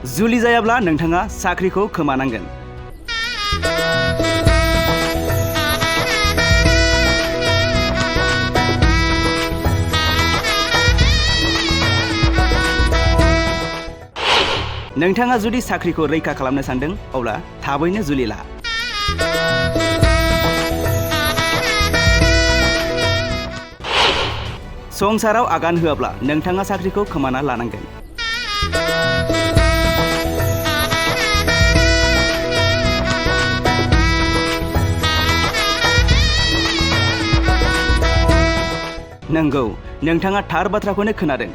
जुलि जायाब्ला नोंथाङा साख्रिखौ खोमानांगोन। नोंथाङा जुदि साख्रिखौ रैखा खालामनो सानदों अब्ला थाबैनो जुलि ला। संसाराव आगान होआब्ला नोंथाङा साख्रिखौ खोमाना लानांगोन। नंगौ, नोंथाङा थार बाथ्राखौनो खोनादों।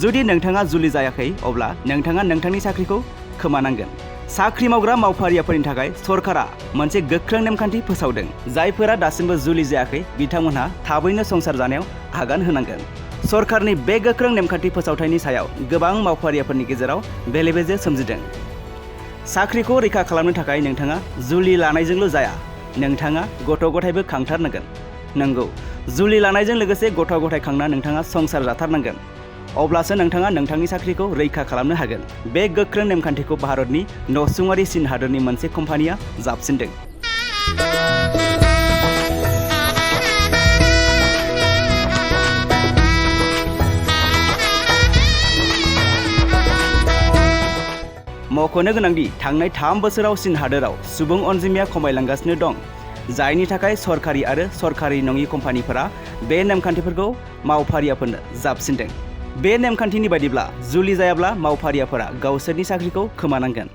जुदि नोंथाङा जुलि जायाखै अब्ला नोंथाङा नोंथांनि साख्रिखौ खोमानांगोन। साख्रि मावग्रा मावफारियाफोरनि थाखाय सरकारा मोनसे गोख्रों नेमखान्थि फोसावदों। जायफोरा दासिमबो जुलि जायाखै बिथांमोनहा थाबैनो संसार जानायाव आगान होनांगोन। सरकारनि बे गोख्रों नेमखान्थि फोसावथायनि सायाव गोबां मावफारियाफोरनि गेजेराव बेले-बेजे सोमजिदों। साख्रिखौ रैखा खालामनो थाखाय नोंथाङा जुलि लानायजोंल' जाया, नोंथाङा गथ'-गथायबो खांथारनांगोन। नंगौ, जुलि लानायजों लोगोसे गथ'-गथाय खांना नोंथाङा संसार जाथारनांगोन। अब्लासो नोंथाङा नोंथांनि साख्रिखौ रैखा खालामनो हागोन। बे गोख्रों नेमखान्थिखौ भारतनि नसुङारि चीन हादोरनि मोनसे कम्पानिया जाबसिनदों। मख'नो गोनांदि थांनाय 3 बोसोराव चीन हादोराव सुबुं अनजिमाया खमायलांगासिनो दं, जायनि थाखाय सरकारि आरो सरकारि नङि कम्पानिफोरा बे नेमखान्थिफोरखौ मावफारियाफोरनो जाबसिनदों। बे नेमखान्थिनि बायदिब्ला जुलि जायाब्ला मावफारियाफोरा गावसोरनि साख्रिखौ खोमानांगोन।